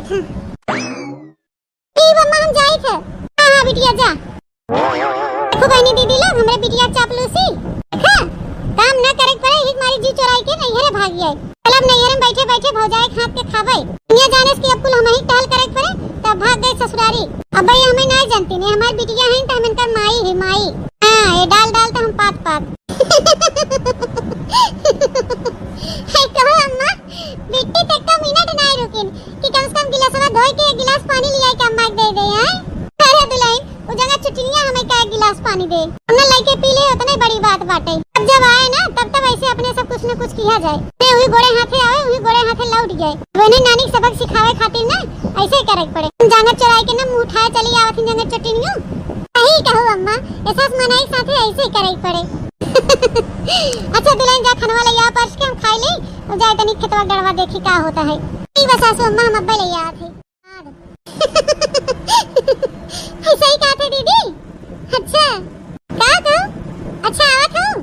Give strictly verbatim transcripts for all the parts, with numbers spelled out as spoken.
ठीक बा अम्मा, हम जाइत है। हाँ, हाँ, बिटिया, जा। देखो बहिनी दीदी लोग, हमरे बिटिया चापलूसी। देखा, काम ना करे के पड़े, एक मारी जी चोराई के नैहरे भाग जाए। चल, अब नैहरे में बैठे बैठे भौजाई के हाथ के खावे। दुनिया जाने से कि अब कुल हमही टहल करे के पड़े, तब भाग गए ससुरारी। अब भाई हमें ना जानती नहीं, हमारी बिटिया है तो हम इनकर माई है, माई। हाँ, ये डाल डाल तो हम पात पात। है कहो अम्मा, बिट्टी तक का मिनट ना रुकिन कि कम से कम गिलासवा धोए के एक गिलास पानी लिया के अम्मा के दे दे, हैं? अरे दुल्हन, वो जगह चुटिनिया हमें का एक गिलास पानी दे। हमने लइके पी ले, उतने बड़ी बात बाटे। अब जब आए ना, तब तब ऐसे अपने सब कुछ न कुछ किया जाए। ते वही गोड़े हाथे आवे, वही गोड़े हाथे लौट जाए। अब इन्हें नानी के सबक सिखावे खातिर ना, ऐसे ही करे के पड़े। हम जांगर चोराई के ना मुंह उठाए चली आवत हैं जांगर चुटिनियो। यही कहू अम्मा, ये सास मनाई के साथे ऐसे ही करे के पड़े। अच्छा दुल्हन, जा खनवा ले आ परस के, हम खाई ले, और जाए तनी खेतवा डरवा देखी का होता है। ठीक बा सासू अम्मा, हम अब्बे ले आत है। ऐसा ही कहा थे दीदी। अच्छा, का कहू? अच्छा, आवत हूँ।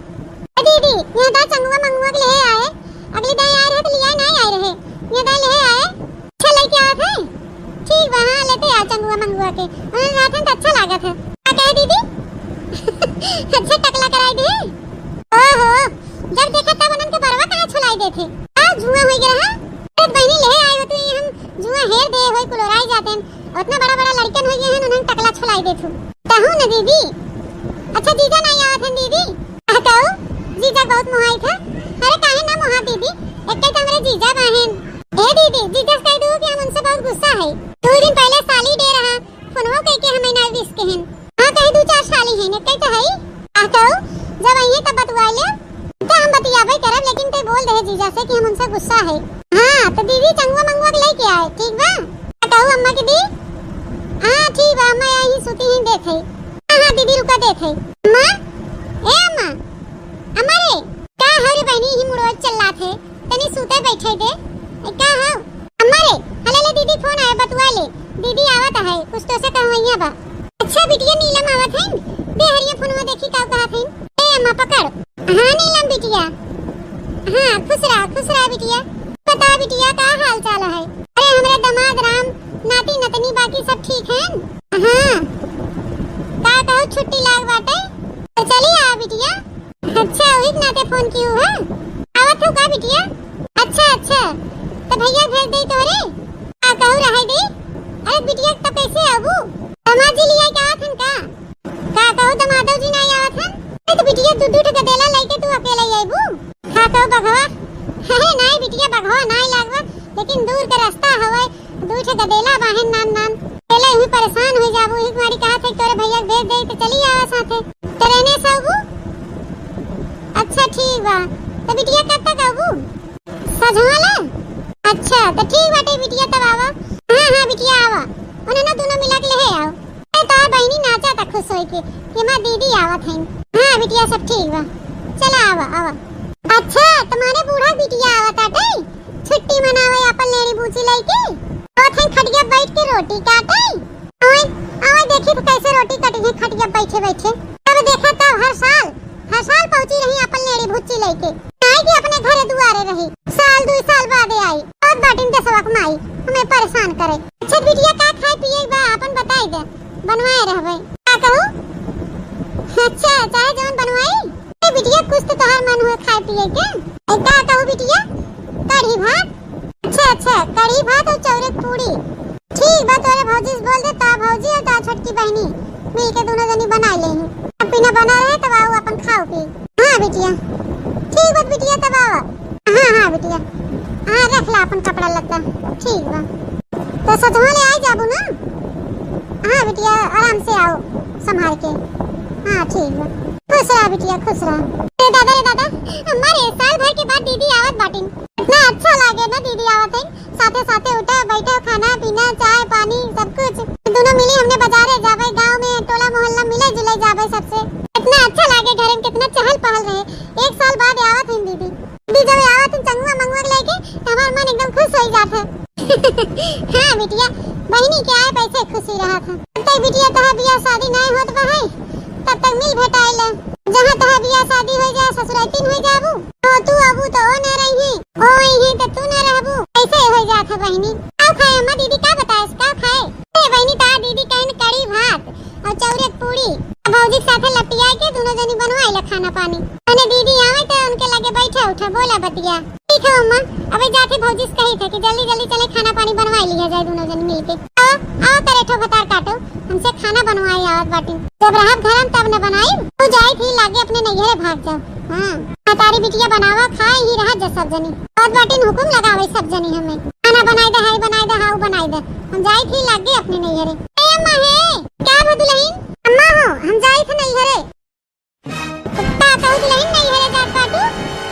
ए दीदी, यहाँ दा चंगुआ मंगुआ के ले आए। अगली दाई आए रहे तो लिया नहीं आए रहे। यहाँ दा ले आए। अच्छा लेके आवत है। ठीक बा, हाँ, लेते आ चंगुआ मंगुआ के। उन्होंने रहते हैं तो अच्छा लागत है। का कहे दीदी? अच्छा टकला कराई दे। ओहो, जब देखा तब उन्हन के बरवा कहाँ छुलाई देथे। आ, जुआ होई गया है। अरे बहिनी, ले आए हो तू, ये हम जुआ हेर दे होई, कुलोराई जाते हैं। उतना बड़ा बड़ा लड़कन होई गए हैं, उन्हन टकला छुलाई देथू। कहू न दीदी। अच्छा, जीजा नहीं आवत हैं दीदी। आ, कहू, जीजा बहुत मुहाई था। अरे काहे ना मुहा दीदी, एक तो हमरे जीजा बाहेन। ए दीदी, जीजा से कह दू कि हम उनसे बहुत गुस्सा है। दो दिन पहले साली डे रहा, फोनवो कइके हमें ना विश कहिन। हाँ, कहीं दू चार साली हैं, कहीं तो है। आ तो जब आइए तब बतुआ ले, तो हम बतियाबे करब, लेकिन ते बोल दे जीजा से कि हम उनसे गुस्सा है। हाँ, तो दीदी चंगुआ मंगुआ के लेके आए, ठीक बा? आ कहू अम्मा के दी? हाँ, ठीक बा, अम्मा यहीं सुती हैं, देखे। हाँ, हाँ, दीदी रुका देखे। अम्मा, ए अम्मा, अम्मा रे, का हो रे बहनी, ही मुड़वा चिल्लात है? तनी सूते बैठे दे। ए, का हो? अम्मा रे, हले ले दीदी फोन आए, बतुआ ले। दीदी आवत है, कुछ तो से कहवैया बा। अच्छा बिटिया नीलम आवत है, दे हरिया फोनवा देखी का कहत है। ए अम्मा पकड़। हाँ नीलम बिटिया। हाँ खुश रहा, खुश रहा बिटिया। बता बिटिया का हाल चाल है? अरे हमरे दामाद राम, नाती नतनी बाकी सब ठीक हैं? हाँ। का कहू छुट्टी लाग बाटे? तो चली आ बिटिया। अच्छा, वही के नाते फोन की हूँ, हाँ? आवत हो का बिटिया? अच्छा, अच्छा, तो भैया भेज दे तोहरे? आ कहू रहे दे। अरे बिटिया, तो कैसे आबू? दामाद जी लिया के आवत हन का? का कहू दामादो जी नहीं आवत हन? अरे तो बिटिया, दू दू ठे गदेला लेके तू अकेले आईबू? हाँ तो बघवा, है नहीं बिटिया, बघवा नहीं लागवा, लेकिन दूर के रास्ता हवे, दू ठे गदेला बाहेन नान नान। अकेले ही परेशान हो जाबू, एक बारी कहा थे तोरे भैया के भेज दे तो चली आवा साथे। तो रहने से आबू? अच्छा ठीक बा। तो बिटिया कब तक आबू? सझवा ले? अच्छा तो ठीक बाटे बिटिया तब आवा। हाँ हाँ बिटिया आवा। उन्हें ना दोनों मिला के ले आओ। ए तोहार बहिनी नाचा था खुश होई के कि हमार दीदी आवत हैं। हाँ बिटिया सब ठीक बा। चला आवा आवा। अच्छा तुम्हारे बूढ़ा बिटिया आवत आटे? छुट्टी मनावे अपन लेड़ी बूची लइके। आवत हैं खटिया बैठ के रोटी काटे। ओए, ओए, देखी तो कैसे रोटी कटी है खटिया बैठे बैठे। तब देखा तब हर साल, हर साल पहुंची रही अपन लेड़ी भुच्ची लेके। काहे कि अपने घरे दुआरे रही, साल दुई साल बादे आई। अब बाटिन देसवा के माई हमें परेशान करे। अच्छा बिटिया का खाए पिए बा अपन बताई दे, बनवाए रहबे। का कहू? अच्छा चाहे जवन बनवाई। ए बिटिया कुछ तो तोहार मन हुए खाए पिए के। ए का कहू बिटिया? कढ़ी भात। अच्छा अच्छा, कढ़ी भात और चौरे पूरी। ठीक बा, तोरे भौजी से बोल दे, ता भौजी और ता छोटकी बहनी मिल के दोनों जनी बना लेही। अब पीना बना रहे तब आओ अपन खाओ पी। हाँ बिटिया, ठीक बा बिटिया, तब आओ। हाँ हाँ बिटिया, हाँ रख ला अपन कपड़ा लत्ता। ठीक बा, तो सतवा ले आई जाबू ना? हाँ बिटिया, आराम से आओ संभाल के। हाँ ठीक बा, खुश रहा बिटिया, खुश रहा। ए दादा, ए दादा, अम्मा रे, साल भर के बाद दीदी आवत बाटिन। इतना अच्छा लागे ना दीदी आवत है। साथे साथे उठा बैठा, खाना पीना, चाय पानी, सब कुछ। दोनों मिली हमने बाजारे जाबे, गाँव में टोला मोहल्ला मिले जुले जाबे सबसे। इतना अच्छा लागे घर में, कितना चहल पहल रहे। एक साल बाद आवत है दीदी। दीदी जब आवत है चंगुआ मंगुआ के लेके, तो हमार मन एकदम खुश हो जात है। हाँ बिटिया, बहिनी के आए पैसे खुशी रहत है। तब तक बिटिया तोहार बियाह शादी नहीं होत बा है, तब तक मिल भेटाइल। जहाँ तोहार बियाह शादी हो जाए, ससुराइतिन हो जाबू, तो तू अबू तो ओ न रही है, ओ आई है तो तू न रहबू, ऐसे हो जात है बहिनी। आओ खाए अम्मा, दीदी का साथे लपटिया के दुनो जनी बनवाई ला खाना पानी। अने दीदी आवे त उनके लगे बैठा उठा बोला बतिया। ठीक है अम्मा, अबे जाथे भौजी से कही थे कि जल्दी जल्दी चले खाना पानी बनवाई लिया जाए दुनो जनी मिलके। आओ, आओ तरे ठो भतार काटो, हमसे खाना बनवाई आवत बाटी। जब रहब घर में तब न बनाई, तू जाई थी लागे अपने नैहरे भाग जाओ। हाँ, महतारी बिटिया बनावा खाए ही रहा जा सब जनी। आवत बाटी न हुकुम लगावे सब जनी हमें। खाना बनाई दे, हाई बनाई दे, हाउ बनाई दे। हम जाई थी लागे अपने नैहरे। ए अम्मा हे, का भा दुलहिन? अम्मा हो, हम जाई थी नैहरे। का कहू दुलहिन नैहरे जात बाटू?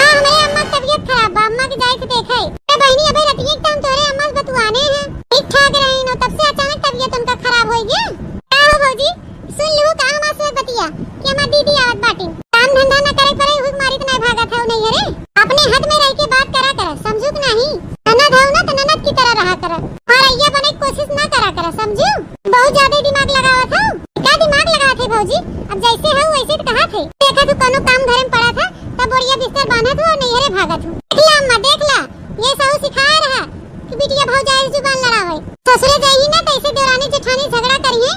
हाँ, हमरे अम्मा के तबियत खराब बा, अम्मा के जाई थी देखे। ए बहिनी, अबे रतिये के त हम तोरे अम्मा से बतुआने हैं। ठीक ठाक रही न, तब से अचानक तबियत उनका खराब हो गया। का हो भौजी, सुन लू का हमार से बतिया कि हमार दीदी आवत बाटिन। काम धंधा न करे पड़े, हुक मारी त नहीं भागत है नैहरे। अपने हद में रह के बात करा करा, समझू कि नहीं? ननद हऊ ना त ननद की तरह रहा करा। हरैया बने के कोशिश ना करा करा, समझू? बहुत ज्यादा दिमाग लगावत हऊ। का दिमाग लगावत है भौजी? अब जैसे हऊ वैसे त कहा थे। देखा तू कोनो काम घरे में पड़ा था, तब बोरिया बिस्तर बांधत हऊ और नैहरे भागत हऊ। देख ला अम्मा, देख ला, ये सहू सिखाए रहा कि बिटिया भौजाई से जुबान लड़ावे। ससुरे जाई ना त ऐसे देवरानी जेठानी झगड़ा करिए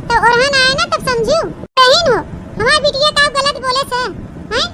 त ओरहन आए ना तब समझू। बहिन हो, हमार बिटिया का गलत बोले से, हैं?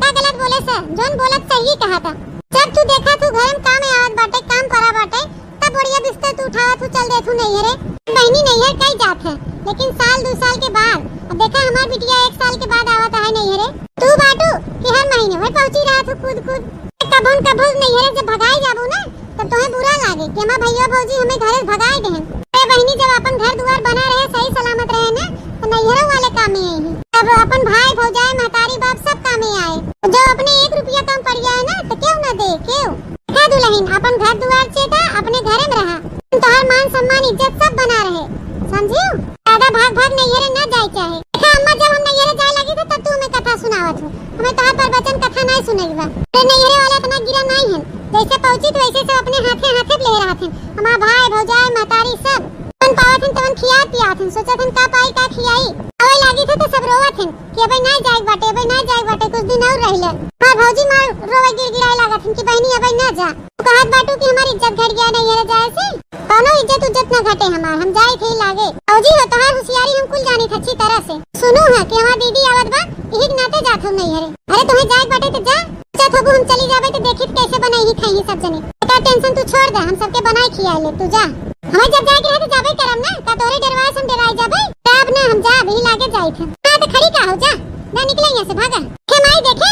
का गलत बोले से? जौन बोलत सही कहा था। जब तू देखा तू घर में काम आवत बाटे, काम परा बाटे, तब बोरिया बिस्तर तू उठावा तू चल दे तू नैहरे। बहिनी नैहर कई जात है, लेकिन साल दो साल के बाद। अब देखा हमार बिटिया एक साल के बाद आवत है नैहरे। तू बाटू कि हर महीने वही पहुंची रहा तू कूद कूद। कभन कभन नैहरे जब भगाई जाबू ना, तब तोहे बुरा लागे कि हमार भैया भौजी हमें घरे से भगाए देहन। अरे बहिनी, जब अपन घर दुआर बना रहे, सही सलामत रहे ना, तो नैहरों वाले कामे आई। तब अपन भाई, भौजाई, महतारी, बाप सब कामे आए। तो जब अपने एक रुपया कम पड़ जाए ना, तो क्यों ना दे, क्यों? देखा दुलहिन, अपन घर दुआर चेता, अपने घरे में रहा। तोहर मान सम्मान इज्जत सब बना रहे, समझियो? ज्यादा भाग भाग नैहरे ना जाए चाहे। देखा अम्मा, जब हम नैहरे जाए लगी थे, तब तू हमें कथा सुनावत हो। हमें तोहर प्रवचन कथा नहीं सुने के बा। अरे नैहरे वाला इतना गिरा नहीं है, जैसे पहुंची तो वैसे सब अपने हाथे हाथे ले रहत हैं। हमार भाई, भौजाई, महतारी सब अपन पावत हैं, तवन खियात पियात हैं। सोचत हैं का पाई का खियाई। आवे लागी थे तो सब रोवत हैं कि अबे ना जाए बाटे, अबे ना जाए बाटे, कुछ दिन और रह ले। हमार भौजी मार रोवे गिड़गिड़ाए लागत हैं कि बहिनी अबे ना जा। तू कहत बाटू कि हमार इज्जत घट गया नैहरे जाए से। कौनो इज्जत उज्जत न घटे हमार, हम जाई थे लागे। भौजी हो, तोहार होशियारी हम कुल जानी थे अच्छी तरह से। सुनू है कि हमार दीदी आवत बा, यही के नाते जात हम नैहरे। अरे तुम्हें जाए बाटे तो जा, सोचत होबू हम चली जाबे तो देखी कैसे बनाई ही खाई ही सब जने। एकर tension तू छोड़ दे, हम सबके बनाई खियाई ले, तू जा। हमें जब जाए के रहे तो जाबे करम ना, का तोरे डरवा से हम डराई जाबे? तब ना हम जाब, यही लागे जाई थे। हाँ तो खड़ी का हो, जा, जा निकले यहाँ से, भागा। हे माई देखे,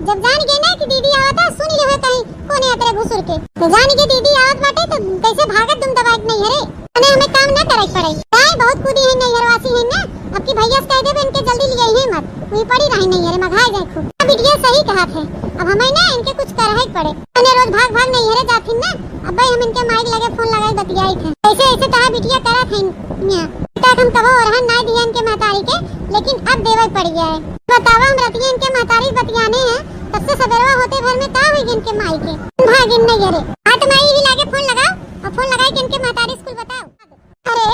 जब जान गए ना कि दीदी आवता, सुन ले हो कहीं कोने अतरे घुसुर के। तो जान के दीदी आवत बाटे तो कैसे भागत दुम दबाए के नैहरे। अने हमें काम ना करे के पड़े। काहे बहुत कूदी है नैहरवासी है ना। अब की भैया से कह देबे इनके जल्दी ले आई है मत। वही पड़ी रही नैहरे मघाए जाए खूब। अब बिटिया सही कहा थे। अब हमें ना इनके कुछ करे के पड़े। अने रोज भाग भाग नैहरे जाथिन ना। अब भाई हम इनके माई के लगे फोन लगाई बतियाई थे। ऐसे ऐसे कहा बिटिया करा थे यहाँ। तक हम कबो ओरहन ना दिया इनके महतारी के, लेकिन अब देवे पड़ गया है। बतावा हम रतिया इनके महतारी बतियाने हैं। तब से सबेरवा होते भर में का होई इनके माई के? भागिन नैहरे। हाँ तो माई यही लागे फोन लगाओ और फोन लगाई के इनके महतारी स्कूल बताओ। अरे,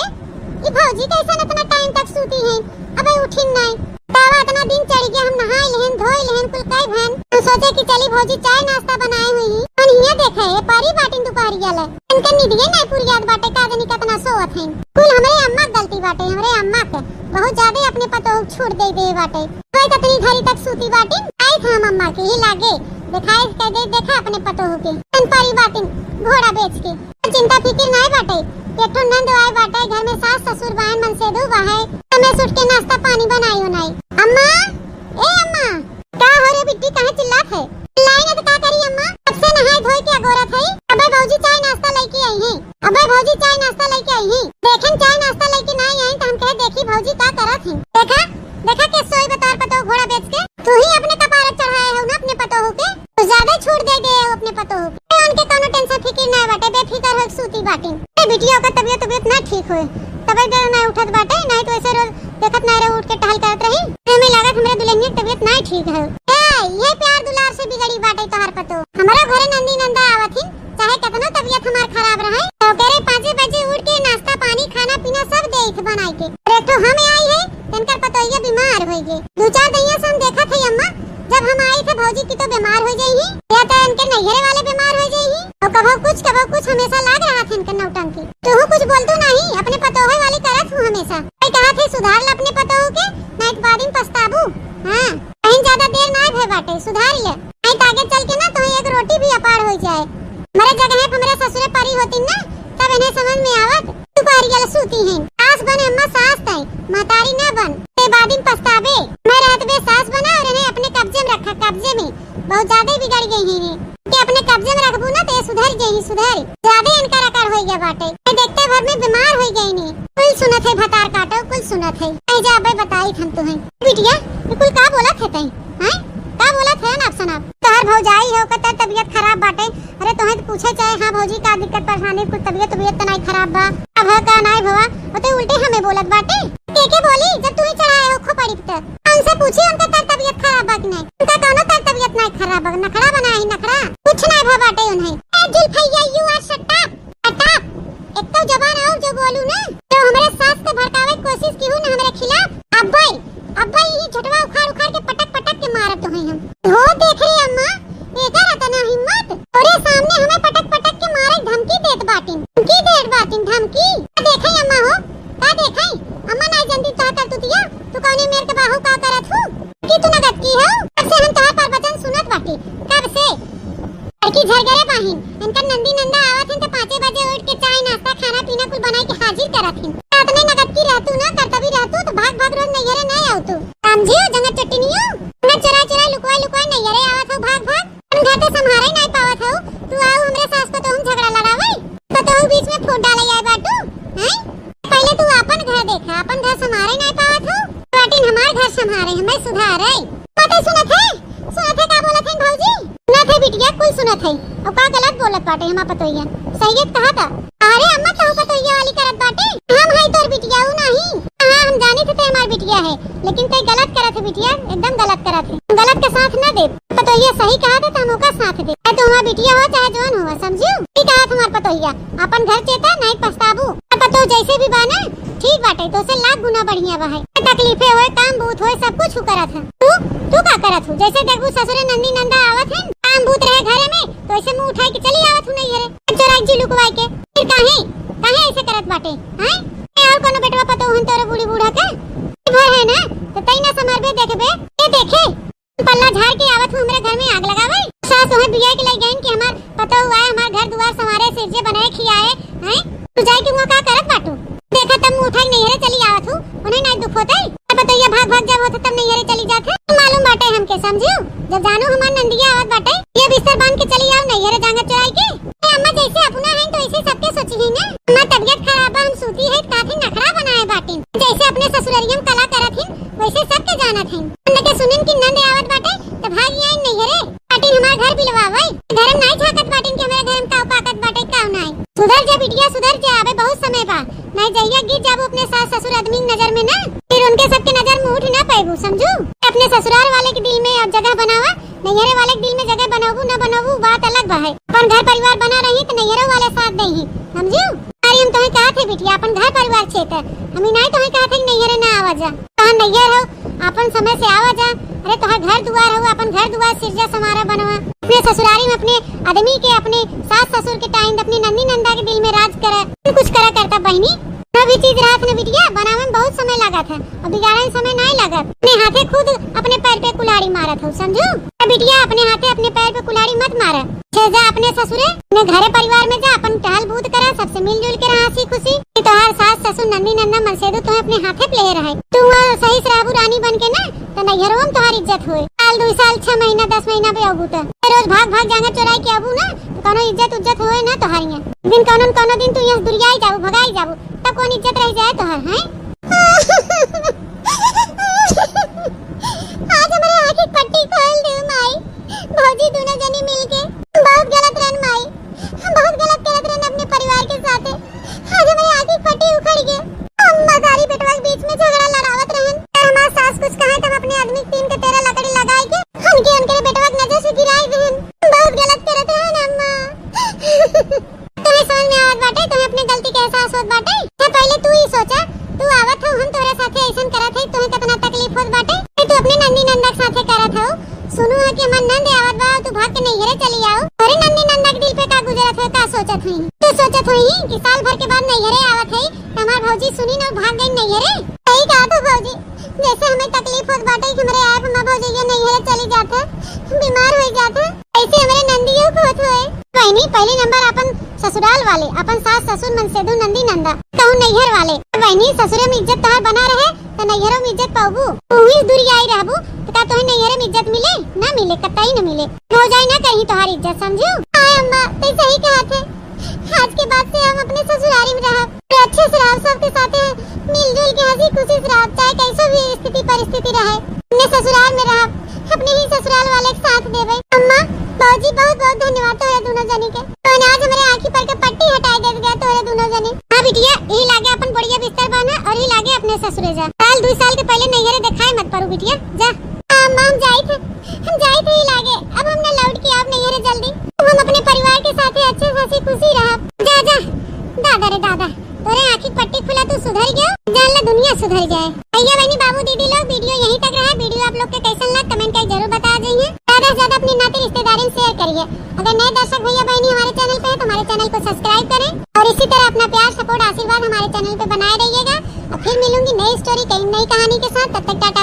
ई भौजी कैसन इतना time तक सूती हैं? अबे उठिन नाई। तावा इतना दिन चढ़ गया, हम नहाए लेहन, धोए लेहन, कुल कई भन। हम सोचे कि चली भौजी चाय नाश्ता बनाए हुई ही। हम हियां देखे, ये परी बाटिन दुपहरिया ले। इनके निदिये नाई पुरियात बाटे, का जानी कितना सोवत हैं। कुल हमरे अम्मा के गलती बाटे, हमरे अम्मा के। बहुत ज्यादा अपने पतोह छूट दे दे बाटे। कोई कतनी घड़ी तक सूती बाटिन, आई था हम अम्मा के ही लागे। देखाए कह दे, देखा अपने पतोह के। तन परी बाटिन, घोड़ा बेच के। चिंता फिकिर नाई बाटे। एक ठो नंद आए बाटे, घर में सास ससुर बाहन मनसेधू बाहे। समय से उठ के नाश्ता पानी बनाई हो नाई। अम्मा, ए अम्मा। का हो रे बिट्टी, काहे चिल्लात है? चिल्लाई ना तो का करी अम्मा? कब से नहाए धोए के अगोरत है। अबे भौजी चाय नाश्ता लेके आई है। अबे भौजी चाय नाश्ता लेके आई है। देखें चाय नाश्ता लेके ना आई तो हम कहे देखी भौजी का करत है। देखा, देखा के सोई बतार पतोह घोड़ा बेच के। तू ही अपने कपार चढ़ाए हो ना अपने पतोह के। तू ज्यादा छूट दे दे हो अपने पतोह के। उनके कोनो tension फिकिर ना बाटे, बेफिकर हो सूती बाटिन। ए बिटिया का तबियत, तबियत ना ठीक होए, तबे देर ना उठत बाटे, नहीं तो ऐसे रोज देखत ना रहे उठ के टहल करत रही। हमें लागत हमरे दुल्हनिया के तबियत ना ठीक है। ए, ये प्यार दुलार से बिगड़ी बाटे तोहर पतो। हमरो घरे नंदी नंदा आवत हिन, चाहे कितनो तबियत हमार खराब रहे, तो करे पाँचे बजे उठ के नाश्ता पानी खाना पीना सब देत बनाई के। अरे तो हम आई है, इनकर पतोहिया बीमार होई गए। दो चार दहिया से हम देखत है अम्मा, जब हम आई थे भौजी की तो बीमार हो जाई है, या तो इनके नैहरे वाले बीमार हो जाई है। और कभो कुछ, कभो कुछ हमेशा लाग रहा थे इनके नौटंकी। तू कुछ बोल दो नहीं, अपने पतोहे वाली करत हूँ हमेशा। कोई कहा थे सुधार ला अपने पतोह के, नहीं तो बाद में इन्हें समझ में आवत, दुपहरिया ले सूती हैं। सास बन अम्मा, सास तय, महतारी ना बन। ते बादिन पछताबे। मैं रहत बे सास बना और इन्हें अपने कब्जे में रखा, कब्जे में। बहुत ज्यादा ही बिगड़ गई हैं ये। कि अपने कब्जे में रखबू ना तो ये सुधर जाई, सुधर। ज्यादा इनका अकड़ होई गया बाटे। ये देखते भर में बीमार होई गई नी। कुल सुनत है भतार काटो, कुल सुनत है। नहीं जा अबे बताई थन तुहें। बिटिया, ये कुल का बोलत है तई? हैं? का बोलत है ना आप सुनाब? तोहर भौजाई है, ओकर तबियत खराब बाटे। अरे तोहें तो पूछे चाहे, हाँ भौजी का दिक्कत परेशानी, कुल तबियत, तबियत तो नहीं खराब बा। अब है का नहीं भवा, वो तो उल्टे हमें बोलत बाटे। के के बोली जब तू ही चढ़ाए हो खोपड़ी पे? उनसे पूछी उनका तर तबियत खराब बा कि नहीं? उनका कौनो तर तबियत नहीं खराब बा, नखड़ा बनाए ही नखड़ा, कुछ नहीं भवा बाटे उन्हें। ए जुल्फैया, you are shut up, shut up। एक तो जबान और जो बोलू ना, तो हमरे सास के भड़कावे के कोशिश की हूँ ना हमरे खिलाफ, अब्बे, अब्बे ये झटवा उखाड़ उखाड़ के पटक पटक के मारत तो हैं हम। हो देख रे अम्मा, एकर अतना हिम्मत, तोरे सामने हमें पटक पटक के मारे के धमकी देत बाटिन, धमकी देत बाटिन, धमकी। का देखे अम्मा हो, का देखे? अम्मा नहीं जानती तोहार करतूतिया, तू कौने मेर के बाहू का करत हूँ? कि तू नगद की हो? कब से हम तोहार प्रवचन सुनत बाटी, कब से? लड़की झरगरे बाहिन, इनकर नंदी नंदा आवत हैं तो पाँचे बजे उठ के चाय नाश्ता खाना पीना कुल बनाई के हाजिर करत हैं। रात में नगद की रहतू ना, करतबी रहतू तो भाग भाग रोज नैहरे नहीं आवतू। समझियो जंगल चट्टिनियो, जंगल चुराई चुराई लुकवाई लुकवाई नैहरे आवत हो भाग भाग। हम घर तो संभारे नहीं पावत हो, तू आओ हमरे सास को तो हम झगड़ा लड़ावे, तो तू बीच में फूट डाले आए बाटू, हैं? पहले तू अपन घर देखा, अपन घर संभारे नहीं पावत हो, बाटिन हमार घर संभारे, हमें सुधारे। पता सुनत है, सुनत है का बोलत है भौजी? सुनत है बिटिया, कुल सुनत है। अब का गलत बोलत बाटे हमार पतोहिया? सही कहा था। अरे अम्मा, तोहू पतोहिया वाली करत बाटे। हम है तोर बिटिया, ऊ नहीं। हाँ, हम जानी थे, ते हमार बिटिया है, लेकिन ते गलत करत है बिटिया, एकदम गलत करत है। हम गलत के साथ ना देब। पतोहिया सही कहा था, तो हम ओका साथ देब। चाहे तू हमार बिटिया हो, चाहे जवान हो, समझियो? ठीक कहा तुम्हार पतोहिया, अपन घर चेता, नहीं पछताबू। अब पतोह जैसे भी बा ना, ठीक बाटे, तो से लाख गुना बढ़िया बा है। तकलीफे होए, काम बूत होए, सब कुछ ऊ करत है। तू, तू का करत हूँ? जैसे देखबू ससुरे नंदी नंदा आवत है, काम बूत रहे घरे में, तो ऐसे मुंह उठाई के चली आवत हूँ नैहरे, चोराई जी लुकवाई के। फिर काहे, काहे ऐसे करत बाटे, हैं? ए, और कोनो बेटवा पतोह हन तोरे बूढ़ी बूढ़ा के? भर है ना, तो तई ना संभरबे, देखबे, ये देखे, पल्ला झाड़ के आवत हूँ हमरे घर में आग लगावे। सास वही बिया के ले गईन कि हमार पतोह आए, हमार घर दुआर संवारे, सिरजे बनाए, खियाए, हैं? तू जाए के वहाँ का करत बाटू? देखा तब मुंह उठाई नैहरे चली आवत हूँ, उन्हें नहीं दुख होता है? अब पतोहिया भाग भाग जब होता तब नैहरे चली जात है। मालूम बाटे हमके, समझियो? जब जानू हमार नंदिया आवत बाटे, ये बिस्तर बांध के चली आओ नैहरे जांगर चोराई के। ए अम्मा, जैसे अपना है तो ऐसे सबके सोची है ना। हमार तबियत खराब बा, हम सूती है, काफी नखड़ा बनाए बाटिन। जैसे अपने ससुररियम कला करत हिन, वैसे सबके जानत हिन। नंद के सुनिन कि नंद आवत बाटे, त भाग आइन नैहरे। बाटिन हमार घर बिलवावे। घर में नाई झांकत बाटिन कि हमारे घर में का पाकत बाटे, का नाई। सुधर जा बिटिया, सुधर जा, अबे बहुत समय बा। नाई जहिया गिर जाबू अपने सास ससुर आदमी की नजर में ना, फिर उनके सबके नजर में उठ ना पाएबू, समझू? अपने ससुराल वाले के दिल में अब जगह बनावा, नैहरे वाले के दिल में जगह बनाबू ना बनाबू, बात अलग बा है। अपन घर परिवार बना रही तो नैहरे वाले साथ दे ही, समझू? अरे हम तुम्हें कहा थे बिटिया, अपन घर परिवार छेत है, हम ही नाई तुम्हें कहा थे कि नैहरे ना आवा जा। तोहार नैहर हो, अपन समय से आवा जा। अरे तोहार घर दुआर हो, अपन घर दुआर सिरजा समारा बनवा। अपने ससुरारी में अपने आदमी के, अपने सास ससुर के टाइम अपने नंदी नंदा के दिल में राज करा, कुछ करा करता बहिनी। जो भी चीज रहत न बिटिया, बनावे में बहुत समय लागत है और बिगाड़े में समय नहीं लागत। अपने हाथे खुद अपने पैर पे कुल्हाड़ी मारत हो, समझू? ए बिटिया, अपने हाथे अपने पैर पे कुल्हाड़ी मत मारा। छे जा अपने ससुरे, अपने घरे परिवार में जा, अपन टहल बूत करा, सबसे मिलजुल के रहा हंसी खुशी। कि तोहार सास ससुर नंदी नंदा मनसेदू तुम्हें अपने हाथे पे ले रहे, तू वहाँ सही से रहबू रानी बन के ना, तो नैहरवा में तोहार इज्जत होए। साल, दो साल, छह महीना, दस महीना पे अबू तो रोज भाग भाग जांगर चोराई के अबू ना, तो कोनो इज्जत उज्जत होए ना तोहार यहाँ। एक दिन कोनो न कोनो दिन तू यहाँ से दुरियाई जाबू, भगाई जाबू, तब कौन इज्जत रह जाए तोहार, हैं? आज हमारे आँख की पट्टी खोल दे माई, भौजी दोनों जनी मिलके। बहुत गलत रहन माई, बहुत गलत करत रहन अपने परिवार के साथे। आज हमारे आँख की पट्टी उखड़ गए। हम मतारी बेटवा के बीच में झगड़ा लड़ावत रहन, हमार सास कुछ कहे तो हम अपने आदमी के तीन के तेरह लकड़ी लगाई के हमके उनके बेटवा के नजर से गिराई देहन। बहुत गलत करत रहन अम्मा। तुम्हें समझ में आवत बाटे, तुम्हें अपने गलती के एहसास होत बाटे? तो पहले तू ही सोचा, तू आवत हो, हम तोरे साथे ऐसन करत है, तुम्हें कितना तकलीफ होत बाटे? फिर तू अपने नंदी नंदा के साथे करत हो। सुनू है कि हमार नंद आवत बा, तू भाग के नैहरे चली आओ। तोरे नंदी नंदा के दिल पे का गुजरत है, का सोचत हुई? तू सोचत हुई कि साल भर के बाद नैहरे आवत है, तो हमार भौजी सुनी ना, भाग गई नैहरे। सही कहा तू भौजी, जैसे हमें तकलीफ होत बाटे कि हमरे आए हमार भौजी ये नैहरे चली जात है, बीमार हो जात है, ऐसे हमरे नंदियों को होत होए। बहनी, पहले नंबर अपन ससुराल वाले, अपन सास ससुर मनसेधु नंदी नंदा, कहूँ नैहर वाले। बहिनी, ससुरे में इज्जत तोहार बना रहे, त नैहरो में इज्जत पाउबू। तू ही दूरी आई रहबू, त का तोहे नैहरे में इज्जत मिले? ना मिले, कतई ना मिले। भौजाई ना कहीं तोहार इज्जत, समझू? हाँ अम्मा, तू सही कहत है। आज के बाद से हम अपने ससुरारी में रहब। अच्छे से रहब, सबके साथे मिलजुल के हंसी खुशी से रहब, चाहे कैसो भी स्थिति परिस्थिति रहे। अपने ससुराल में रहब, अपने ही ससुराल वाले के साथ देबे। अम्मा, बाबूजी, बहुत बहुत धन्यवाद तोहरे दोनों जनी के। तोहने आज हमरे आँखी पर के पट्टी हटाए दे गया तोहरे दोनों जनी। हाँ बिटिया, यही लागे अपन बढ़िया बिस्तर बांधा और यही लागे अपने ससुरे जा। साल दो साल के पहले नैहरे दिखाए मत पड़ू बिटिया, जा। हाँ अम्मा, हम जाइत है, हम जाइत है, यही लागे। अब हम न लौट के आब नैहरे जल्दी। अब हम अपने परिवार के साथे अच्छे से हंसी खुशी रहब। जा, जा, दादा रे दादा। तोरे आँखी पट्टी खुला, तू सुधर गया, जान ला दुनिया सुधर जाए। भैया बहनी बाबू दीदी लोग, वीडियो यहीं तक रहा। वीडियो आप लोग के कैसन लग, कमेंट करके जरूर बता जाइए। ज्यादा से ज्यादा अपनी नाती रिश्तेदारी में शेयर करिए। अगर नए दर्शक भैया बहनी हमारे चैनल पे हैं तो हमारे चैनल को सब्सक्राइब करें और इसी तरह अपना प्यार, सपोर्ट, आशीर्वाद हमारे चैनल पे बनाए रहिएगा। और फिर मिलूंगी नई स्टोरी, कई नई कहानी के साथ। तब तक टाटा।